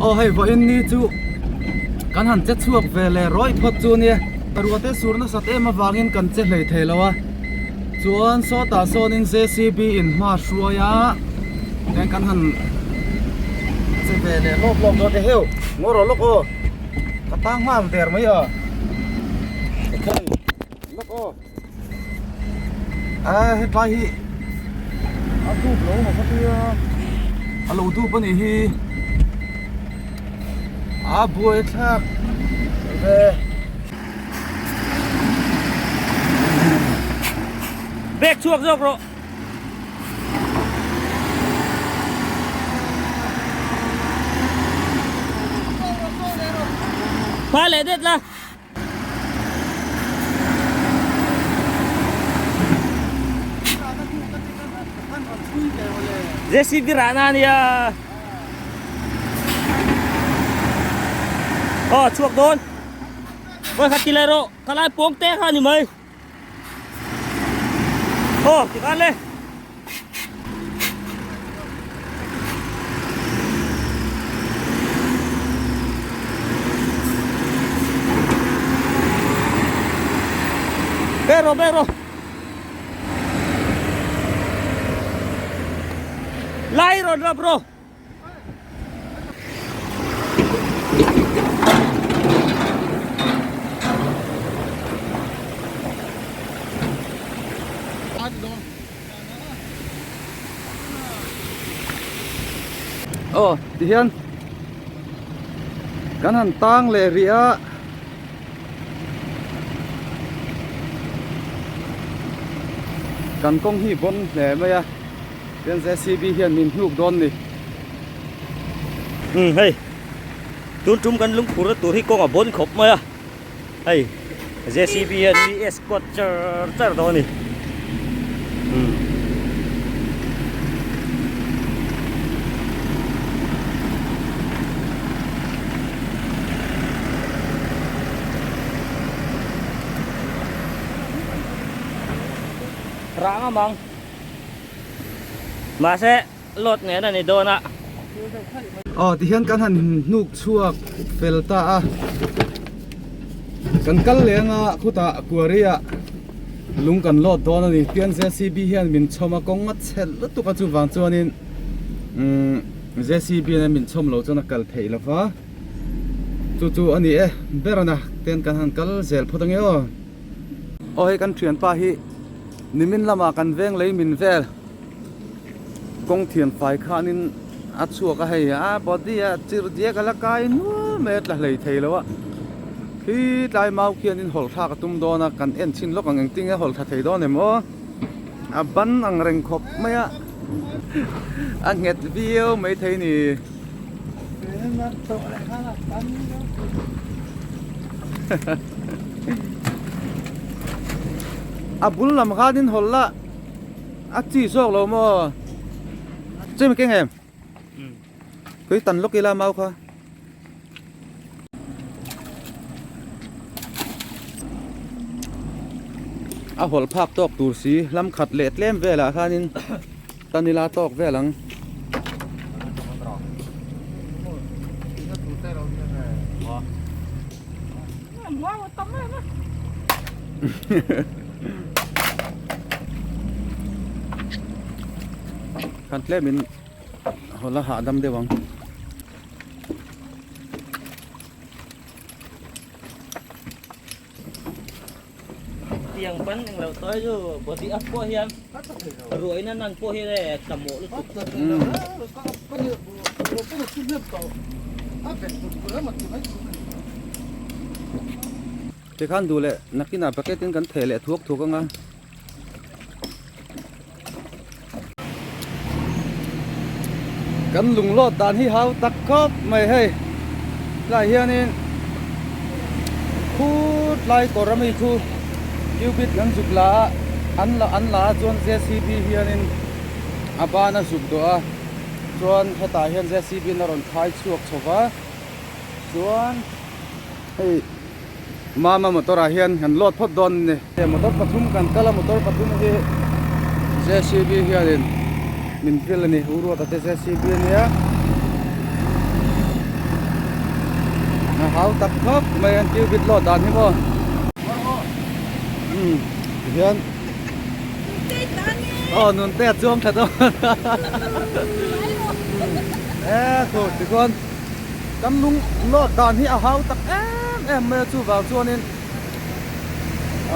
Aw hei vawiin ni chu kan han che chhuak ve leh rawih phawt chu nia ruahte sur nasat em avangin kan che hlei thei lo a chuan sawtah sawnin J C B in hma hruai a eng kan han che ve leh lawk lawk dawn e heu ngaw rawh lawk aw ka tang nghal der mai a okay lawk aw. A hetlai hi a dup lo maw khatia a lo dup a nih hi a buai thlak ve. Bag chhuak zawk rawh. Hma leh det la. JCB rahna a nia aw chhuak dawn vawi khat ti leh rawh ka lai pawng te kha a ni mai aw tikhan le. Bero bero Lai rawn la bro. Aw tihian kan han tang leh rih a kan kawng hi bawn hle mai a tian J C B hian min hnuk dawn ni. Umm hei tun tum kan lungphur na tur hi kawng a bawn khawp mai a. Hei JCB hian mi escort char char dawn a ni. Umm. Rang a mang. Mahse load nen a ni dawn a. Aw tihian kan han hnuk chhuak fel ta a kan kal leng a khutah quarry ah lung kan load dawn a ni tian J C B hian min chhawm a kawng a chhe lutuk a chuvang chuanin umm J C B in a min chhawm loh chuan a kal theih lo va chu chu a ni e ber a na ten kan han kal zel phawt ange aw aw hei kan thianpa hi nimin lamah kan veng lei min vel. Kawng thian fai khanin a chhuak a hei a body a chirh diak a la kai nual mai a tla hlei thei lo a khi tlai mau khianin hawlh thlak a tum dawn a kan en chhin lawk ang engtin nge hawlh thla thei dawn em aw a ban ang reng khawp mai a a nghet viau mai thei a ni. A bul lam khanin hawlh la. A chi zawk lo maw? Chemi keng em? Tui tan lawk ila mau kha. A hawlh phak tawk tur si lam khat leh tlem velah khanin tan ila tawk vel ang. Khan tlem in hawla hahdam deuh ang. Tiang pan eng lo tawi chu body up pawh hian ruaina nan pawh hian e tlamawh lutuk. Tikhan duh leh nakinah bucket in kan theh leh thuak thuak anga. Kan lunglawt dan hi hau tak khawp mai hei tlai hianin khut lai kawr ami chu cubit kan zuk la a an la an la a chuan J C B hianin a ban a zuk duah a chuan hetah hian J C B in a rawn khai chhuak chho va chuan hei. Mama motor ah hian kan load phawt dawn a ni. Motor pathum kan kal a, motor pathum hi JCB hianin min vil a ni, U Ruata te JCB a nia. Hau tak khawp mai an cubit lawt dan hi maw. Umm tihian aw nunte a chuang tha dawn e khu tichuan kan lung lawt dan hi a hau tak em em mai a chuvang chuanin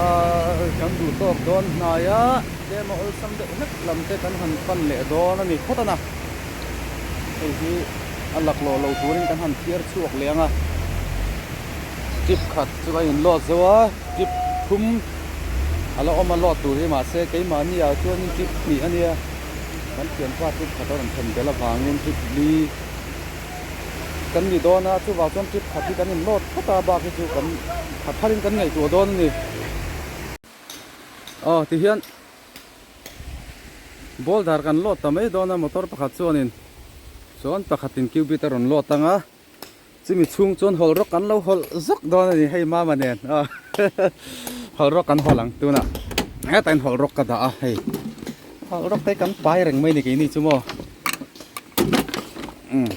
ahh kan duh tawk dawn hnai a tlem a awlsam deuh hlek lam te kan han pan leh dawn a ni phawt a na hei hi a laklawh lo turin kan han thiar chhuak leh ang a trip khat chu a in load zo a trip thum a la awm a load tur hi mahse keimahni ah chuanin trip hnih a nia kan thianpa trip khat a rawn then belh avangin trip li kan ni dawn a chuvang chuan trip khat hi kan in load phawt a bak hi chu kan khat tharin kan ngaihtuah dawn a ni aw tihian boulder kan load ta mai dawn a motor pakhat chuanin chuan pakhatin cubit a rawn load ang a. Chumi chhung chuan hawl rawk kan lo hawlh zawk dawn a ni hei mama nen aw hawl rawk kan hawl ang tunah hetah hian hawl rawk ka dah a hei hawl rawk te kan pai reng mai ni keini chu maw umm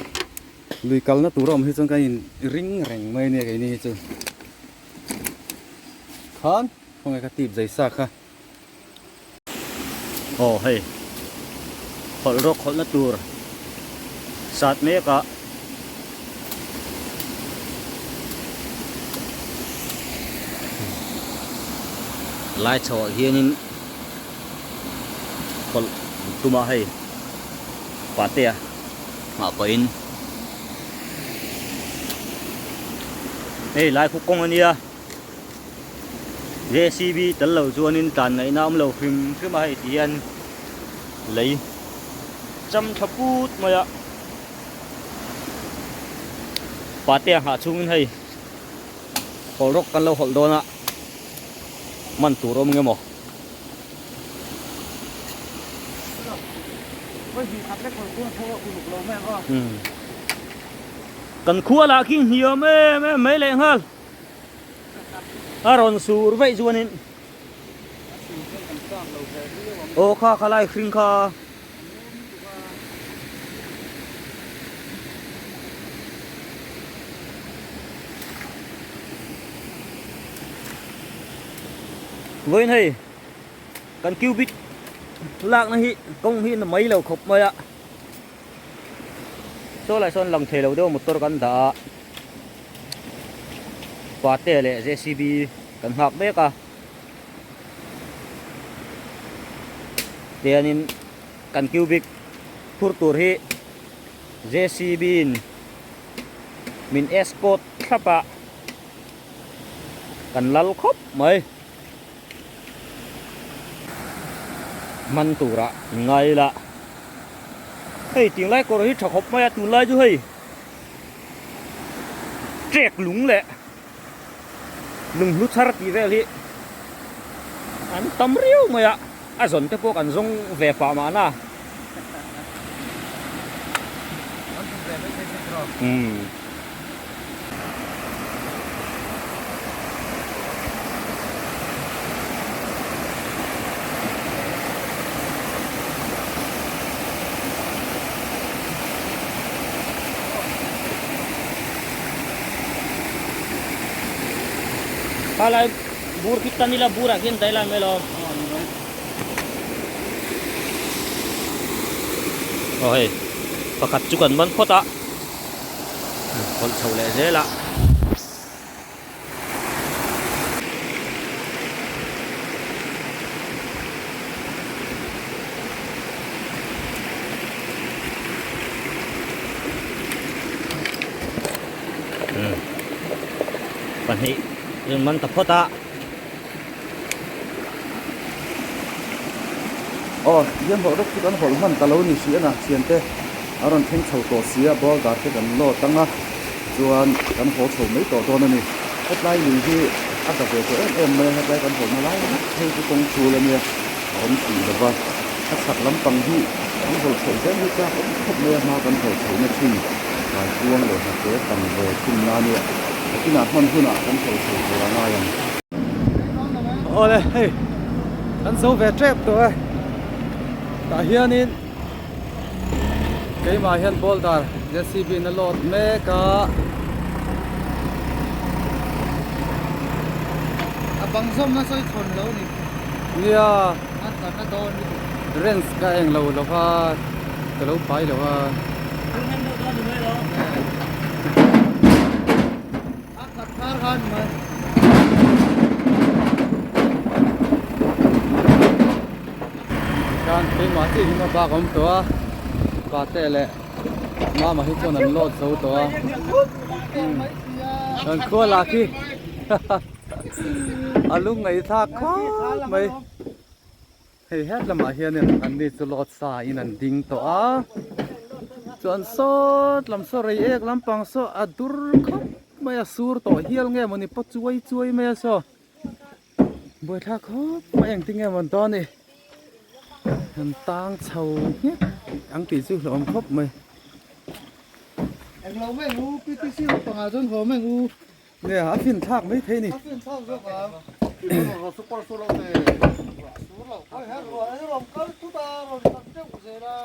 lui kalna tur a awm hi chuan kan in ring reng mai nia keini hi chu khan khawnge ka tip zai sa kha. Aw hei hawlh rawk hawlhna tur sat mek a lai chho ah hianin hawlh tum a hei patea nghah pahin hei lai khu kawng ania. Jcb tel lo chuanin tlan ngaihna a awm lo hrim hrim a hei ti hian lei cham tha put mai a pate a nghah chhungin hei hawlh rawk kan lo hawlh dawn a man tur awm nge maw. Kan khua lah khi hniam em em mai leh nghal. A rawn sur veih chuanin aw kha khalai hring kha vawiin hei kan cubit lakna hi kawng hi na mai lo khawp mai a saw lai sawn lang thei lo deuh motor kan dah a. Pate leh JCB kan nghak mek a tianin kan cubic phur tur hi JCB in min escort thlap a kan lal khawp mai hman turah ngai ila hei tinglai kawr hi tha khawp mai a tunlai chu hei. Trek lung leh lung hlu chhar tih vel hi an tam riau mai a, a zawn te pawh kan zawng ve pah mahna. Umm. Khalai bur khi tan ila burah khian dai lai mai lo. Aw hei pakhat chu kan man phawt a hawlh chho leh zel a. Pahnih in man ta phawt a. Aw hian hawlh rawk chu kan hawlh hman ta lo ni hrih a na thiante a rawn thleng chho tawh si a boulder te kan load ang a chuan kan haw chho mai tawh dawn a ni hetlai lui hi a da ve tawh em em mai a hetlai kan hawlhna lai ringawt phei chu kawng chul a nia a awm tih lo va a chhak lampang hi kan hawlh chhoh zel hi chak awm khawp mai a hma kan hawlh chhohna thin kaikuang leh hnate tam ve thin na nia a kinah hman hunah kan hawlh chho tur a ngai ang. Awle hei kan zo ve tep tawh e tah hianin keimah hian boulder JCB in a load mek a Bang zawmna sawi chhawn lo ni. Nia. A tana dawn lutuk. Rens ka eng lo lo va ka lo pai lo a. A khat thar khan mai. Khan keimah chiah hi hma bak a awm tawh a pate leh mama hi chuan an load zo tawh a kan khua lah khi a lung ngaihthlak khawp mai hei het lamah hianin an ni chu load sa in an ding tawh a chuan sawt lam saw rei ek lampang saw a dur khawp mai a sur tawh hial nge mawni paw chuai chuai mai a saw. Buaithlak khawp mai engtin nge mawn dawn ni an tang chho nghet ang tih chu hlauhawm khawp mai. Englo mai ang u PTC ho pangah chuan haw mai ang u. Nia a fin thlak mai thei ni. A fin thlak zawk ang. Rawn kal thut a rawn kal teuh zel a.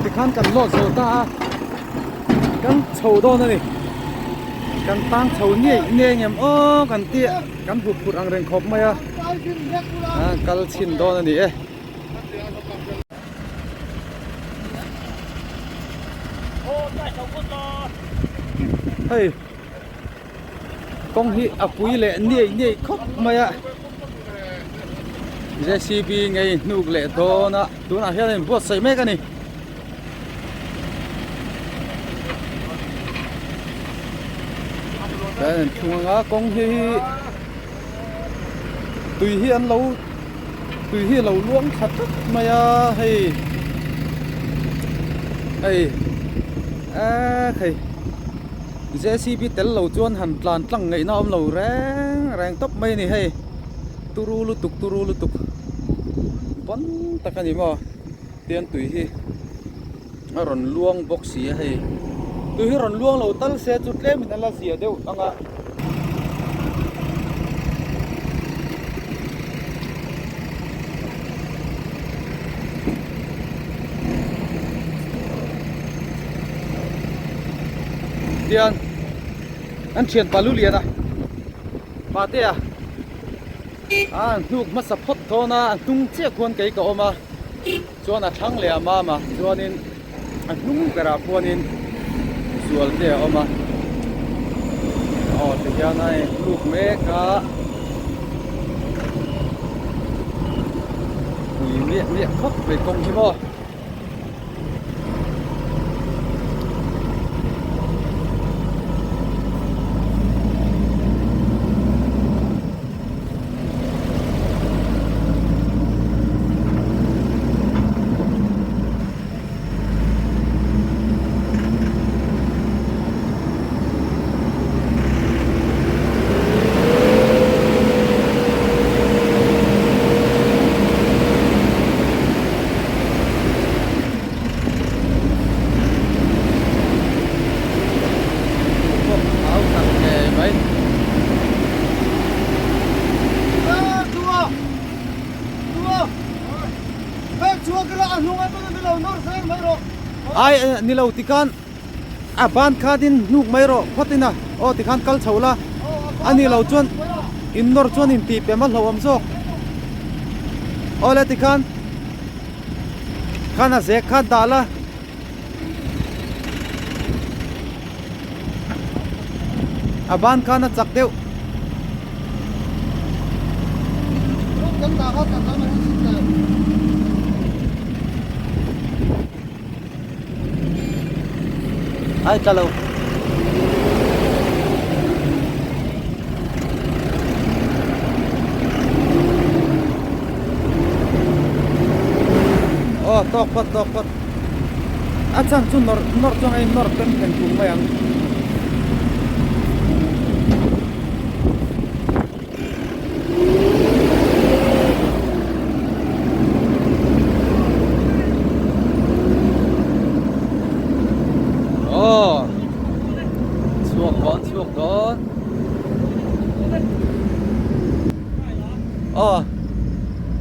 Tikhan kan lawt zo ta a kan chho dawn a ni kan tang chho ngei ngei ang em aw kan tih kan hup phurh ang reng khawp mai a kal chhin dawn a ni e. Hei kawng hi a pui leh niaih niaih khawp mai a JCB ngei hnuk leh dawn a tunah hian a inbuatsaih mek a ni. Thung anga kawng hi tui hi an lo tui hi a lo luang thla tlat mai a hei hei eee hei JCB tel lo chuan han tlan tlang ngaihna a awm lo reng reng tawp mai a ni hei turu lutuk turu lutuk pawn tak a ni maw tian tui hi a rawn luang bawk si a hei tui hi rawn luang lo tal se chu tlem in a la zia deuh ang a. Tian an thianpa lu lian a pate a a an hnuk hmasa phawt dawn a a hnung chiah khuan kei ka awm a. Chuan a thlang leh a mam a, chuanin a hnung berah khuanin zual te a awm a, aw tihian a inhluk mek a, pui miah miah khawp mai kawng hi maw. Ai ni lo tikhan a ban khatin hnuk mai rawh phawt ina aw tikhan kal chho la a ni lo chuan in nawr chuan in tih pem a hlauhawm zawk aw le tikhan khan a zek khan dah la. A ban khan a chak deuh. Ai tla lo. Aw tawk phawt tawk phawt. A chhan chu nawrh nawrh chuan a innawrh peng peng tum mai ang. Aw.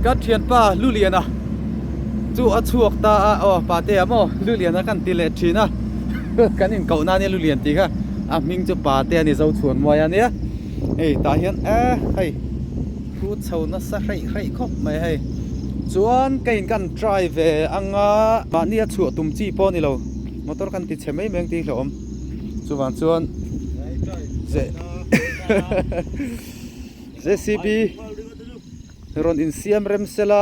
Kan thianpa Luliana chu a chhuak ta a, aw Patea maw Luliana kan ti leh thin a, kan inkoh na ania Lulian tih kha a hming chu Patea a ni Zochhuan Muai a nia, hei tah hian e hei thu chho nasa hreih hreih khawp mai hei, chuan ka in kan try ve anga mahni a chhuah tum chi pawh a ni lo, motor kan ti chhe mai mai ang tih hlauhawm chuvang chuan JCB rawn insiam rem sela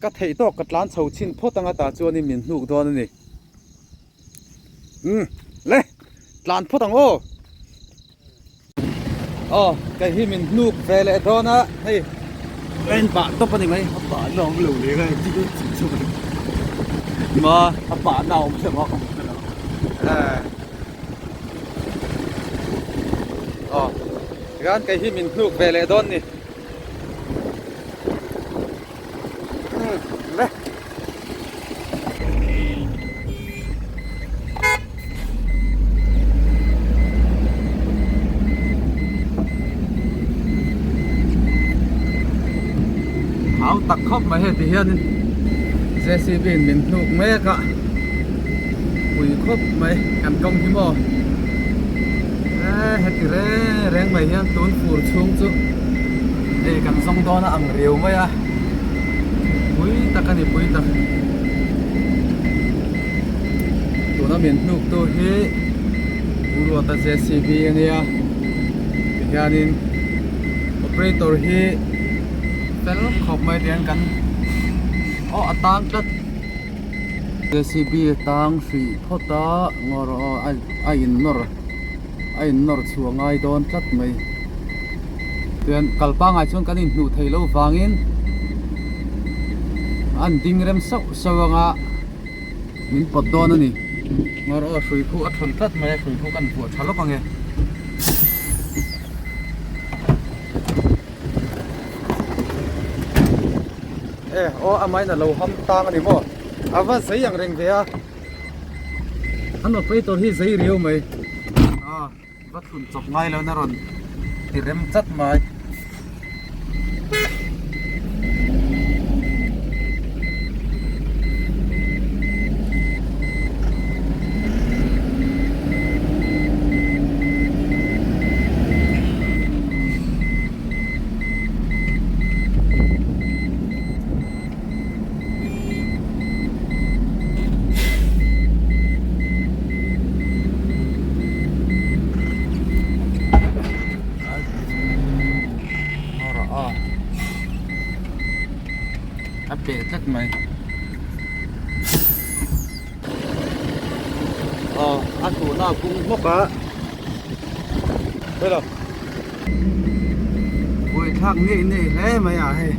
ka theih tawk ka tlan chho chhin phawt anga tah chuanin min hnuk dawn a ni. Umm le tlan phawt ang aw. Aw kei hi min hnuk ve leh dawn a hei ka en pah tawp a ni mai. A pah na awm lo leh ngai chu chu chu Ma a pah na awm hleuh a awm hleuh a. Aw tikhan kei hi min hnuk ve leh dawn ni. Le. Hau tak khawp mai hei ti hianin JCB in min hnuk mek a pui khawp mai kan kawng hi maw e heti reng reng mai hian tun fur chhung chu hei kan zawng dawn a ang riau mai a pui tak a ni pui tak tuna min hnuk tu hi Uruata JCB a nia tihianin operator hi fel khawp mai tihian kan aw a tang tlat JCB a tang hrih phawt a ngaw rawh aw a in nawr a in nawr chhuah ngai dawn tlat mai chuan kal pangai chuan kan inhnuh theih loh vangin an ding rem sauh sauh anga min pawt dawn a ni ngaw rawh aw hrui khu a thawn tlat mai a hrui khu kan vuah tha lawk ange. E aw amahin a lo ham tang a ni maw a va zei ang reng ve a an operator hi zei riau mai a va thlun chawp ngai lo na rawn ti rem chat mai. A peh tlat mai aw a hnuhna a bung hmawk a hello buaithlak ngei nei hle mai a hei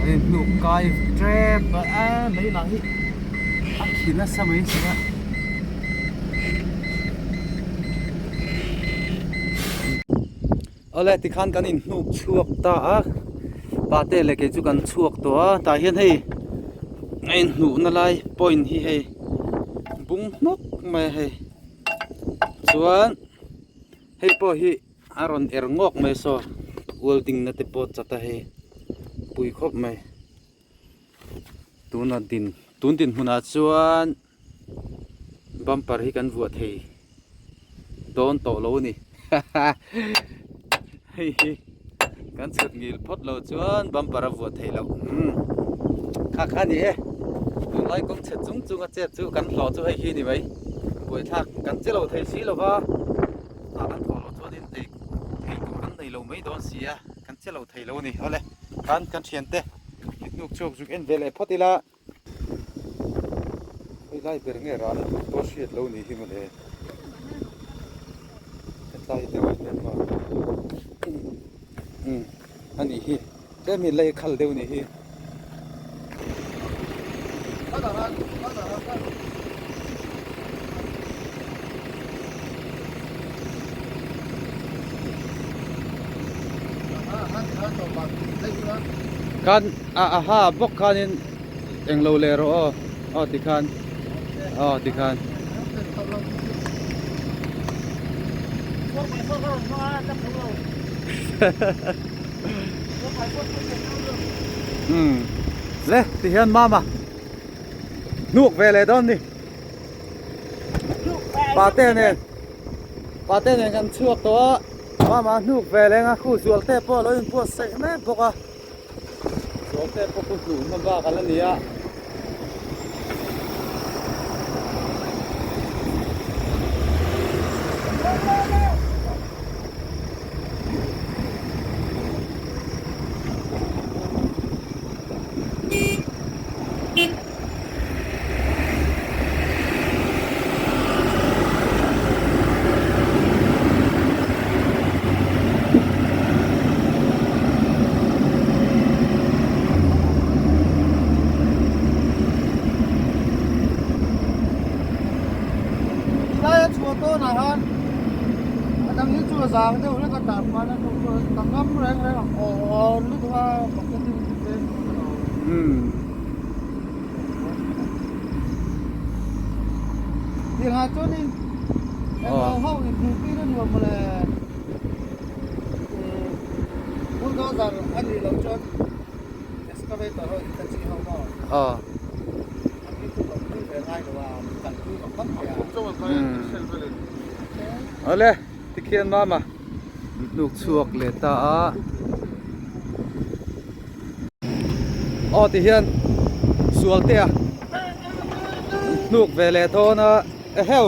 a inhnuk kai tep a a lei lah hi a khi nasa mai si a. Awle tikhan kan inhnuk chhuak ta a pate leh kei chu kan chhuak tawh a tah hian hei a inhnuhna lai point hi hei bung hmawk mai a hei chuan hei pawh hi a rawn er ngawk mai saw welding na te pawh chat a hei pui khawp mai tuna din tun dinhmunah chuan bumper hi kan vuah thei dawn tawh lo a ni hei hi kan chhut ngil phawt lo chuan bumper a vuah theih loh umm kha kha a ni e tunlai kawng chhe chung chung a chet chu kan hlawh chu hei hi a ni mai buaithlak kan che lo thei si lo va ah kan thawh loh chuanin ei ei tur kan nei lo mai dawn si a kan che lo thei lo a ni awle khan kan thiante hnuk chhuak zuk en ve leh phawt ila. Hei lai ber nge rana tur pawh hriat lo ni hi mawle hetlai deuh ah hian maw umm a nih hi tlem hi lei khal deuh a nih hi. Khan a aha bawk khanin englo leh rawh aw aw tikhan aw tikhan. Umm le ti hian mama hnuk ve leh dawn ni pate nen pate nen kan chhuak tawh a mama hnuk ve leng a khu zual te pawh a lo inbuatsaih mek bawk a zual te pawh khu hnuh hma bak a la ni a. Tilaia chhuah tawnah khan a dang hi chu a zang deuh hlek a tah khan a ka ngam reng reng a aw lutuk a bucket in tlem ka lo. Tiangah chuanin englo ho inhmuhtir a nuam mawle bulldozer a nih loh chuan excavator ho in taxi ho maw an hi chu kan pui ve ngai lo a kan pui vak vak thei a. Awle tikhian mama hnuk chhuak leh ta a. Aw ti hian sual te a hnuk ve leh dawn a eheu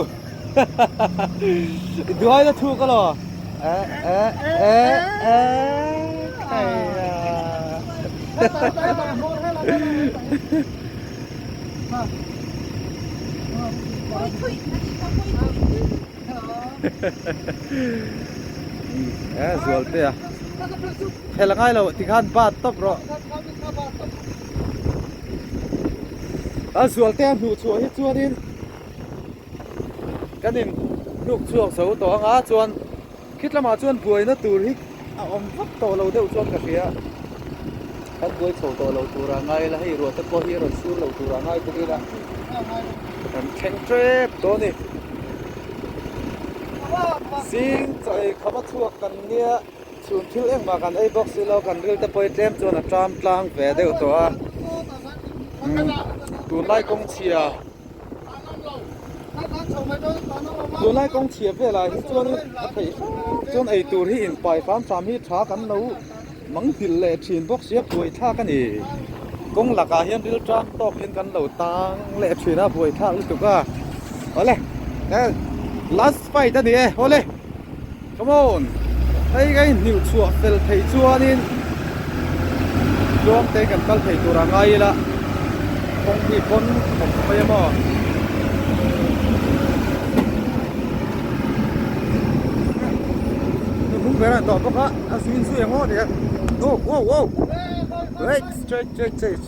i duai na thuk alaw e e e e khai a e zual te a Phel a ngai lo tikhan bat tawp rawh. A zual te a hnuh chhuah hi chuanin kan in hnuk chhuak zo tawh anga chuan khit lamah chuan buaina tur hi a awm vak tawh lo deuh chuan ka hria. Kan buai chho tawh lo tura ngai ila hei ruah te pawh hi a rawn sur lo tura ngai bawk ila kan thleng tep dawn a ni. Zing chaw ei kham a chhuak kan nia. Chhun thil engmah kan ei bawk si lo, kan ril te pawh hi tlem chuan a ṭam tlang ve deuh tawh a. Tunlai kawng chhia tunlai kawng chhia velah hi chuan a theih hrang chuan ei tur hi inpai hram hram hi tha kan lo mang nghilh leh thin bawk sia buaithlak a ni. Kawng lakah hian ril ṭam tawk hian kan lo tang leh thin a buaithlak lutuk a. Awle last fight a ni e awle. Come on! Hei ka inhniuh chhuah fel thei chuanin tluang te kan kal thei tur a ngai ila kawng hi pawn khawp mai a maw? Hnung ber a tawh bawk a, a zin zui ang aw ti a. Oh oh oh! Wait, wait, wait, wait.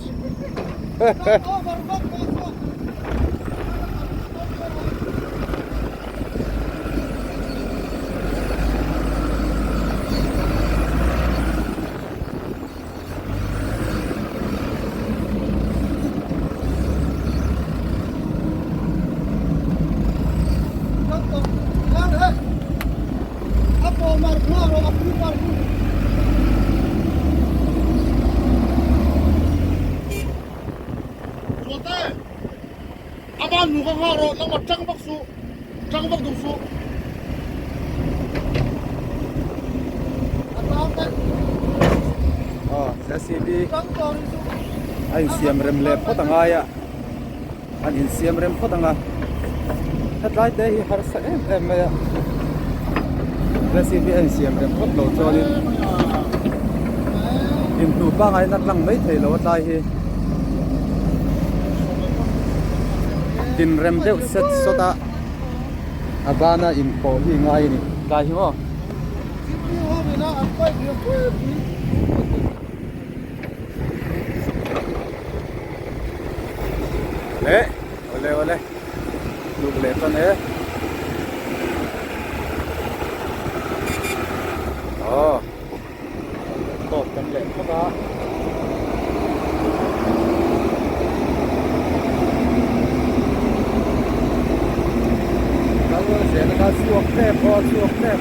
Aman nu ka nghak rawh nangmah tang vak suh tang vak duh suh. A tang te. Aw JCB a insiam rem leh phawt a ngai a an insiam rem phawt ang a hetlai te hi harsa em em mai a JCB a insiam rem phawt lo chuanin inhnu pangngai in a tlang mai thei lo a tlai hi. Dinrem deuh set sawt a a bana inpawh hi ngai a ni tlai hi maw. Le awle awle tluk leh tan e aw. Tawp kan leh phawt a. Kal zel a kha chhuak tep aw chhuak tep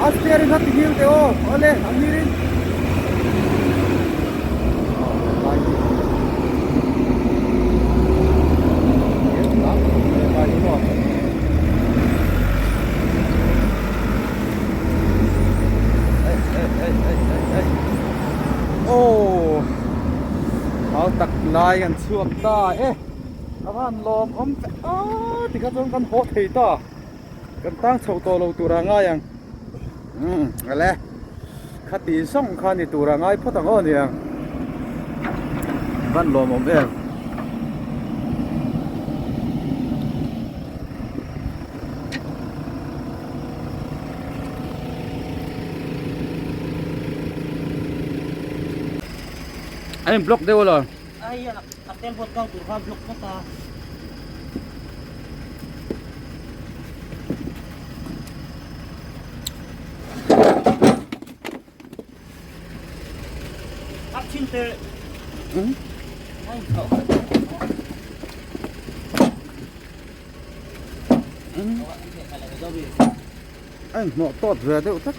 a steering kha ti nghil teh aw awle a mirin. Tunlai kan chhuak ta e, a van lawm awm fe a tikha chuan kan haw thei ta, kan tang chho tawh lo tur a ngai ang, umm ale khati zawng kha ni tur a ngai phawt ang aw niang, van lawm awm em. A in block deuh alo. Ai a tel bawt kang tur kha block phawt a. Ap chin te. Ai thau. A in hnawh tawt ve deuh tlat.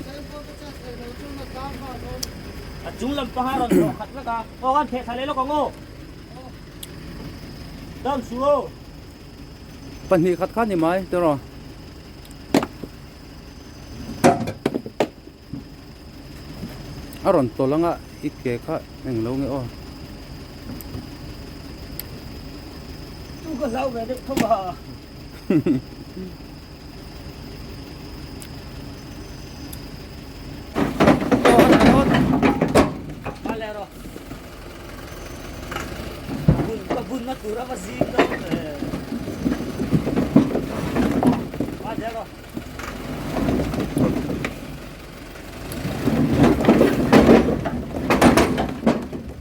A chung lam panga rawn hnawh khat vek a. Aw kan theh thla leh lawk ang aw. Dam su aw. Pahnih khat kha ni mai tiraw. A rawn tawlh anga i ke kha englo nge aw. Tu ka hlau ve deuh tho a.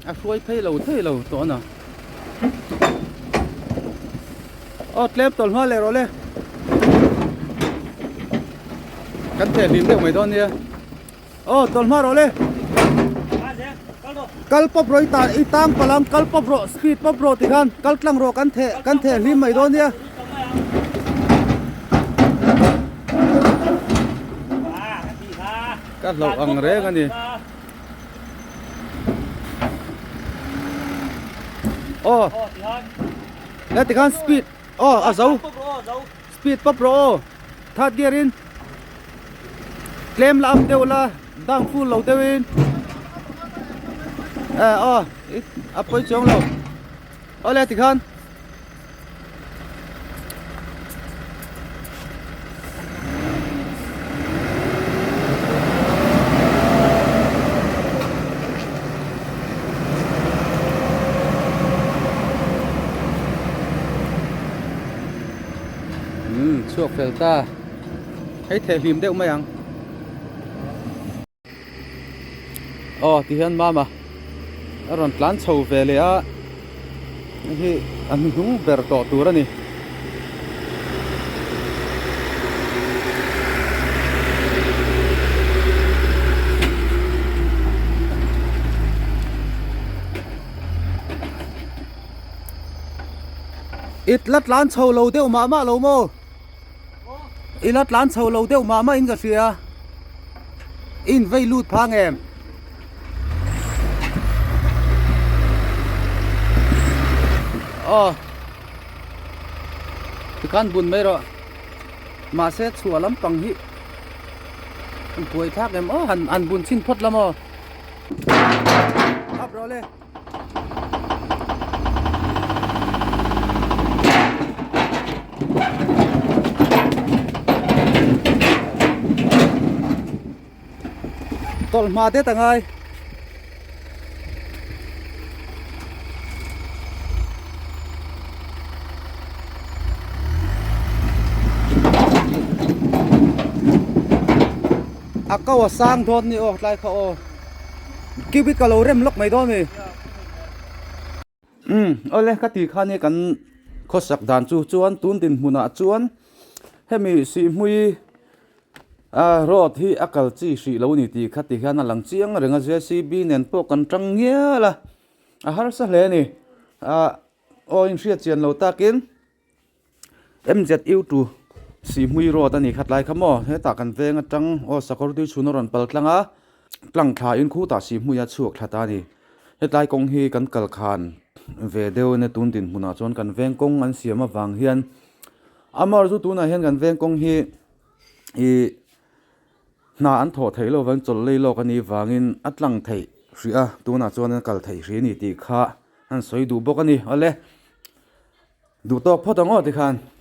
A hruai phei lo thei lo tawh na. Aw tlem tawlh hma leh rawh le. Kan theh hlim deuh mai dawn nia. Aw tawlh hma rawh le. Kal pawp rawh i ta i tang palh ang kal pawp rawh speed pawp rawh tikhan kal tlang rawh kan theh kan theh hlim mai dawn nia. Ka hlauh ang reng a ni. Aw le tikhan speed aw a zo speed pawp rawh aw third gear in tlem la up deuh la down full lo deuh in eh aw a pawi chuang lo aw le tikhan. Umm chhuak fel ta hei theh hlim deuh mai ang. Aw ti hian mama a rawn tlan chho ve leh a hei hi a hnuhnung ber tawh tur a ni. I la tlan chho lo deuh mah mah lo maw? I la tlan chho lo deuh mah mah in ka hria. I in vei lut phang em? Aw. Tikhan bun mai rawh. Mahse chhuah lampang hi an buai thlak em aw han han bun chhin phawt la maw? Up rawh le. Tawlh hma det a ngai. A ko a sang dawn ni aw tlai kha aw. Cubic ka lo rem lawk mai dawn a ni. Umm awle ka tih khan hi kan khawsak dan chu chuan tun dinhmunah chuan hemi sihhmui ah road hi a kal chi hrih lo a ni tih kha ti hian a lang chiang reng a jcb nen pawh kan tang ngial a a harsa hle a ni ah aw inhriat chian lo takin. MZU tu Sihhmui road a ni khat lai kha maw hetah kan veng atang aw sakawr tui chhun a rawn pal tlang a tlang thla in khutah Sihhmui a chhuak thla ta a ni hetlai kawng hi kan kal khan ve deuh ania tun dinhmunah chuan kan veng kawng an siam avang hian amar chu tunah hian kan veng kawng hi ih hna an thawh theih loh avangin chawlh lei lawk a nih vangin a tlang theih hrih a tunah chuan a kal theih hrih a ni tih kha. an sawi duh bawk a ni. Awle, duh tawk phawt ang aw tikhan.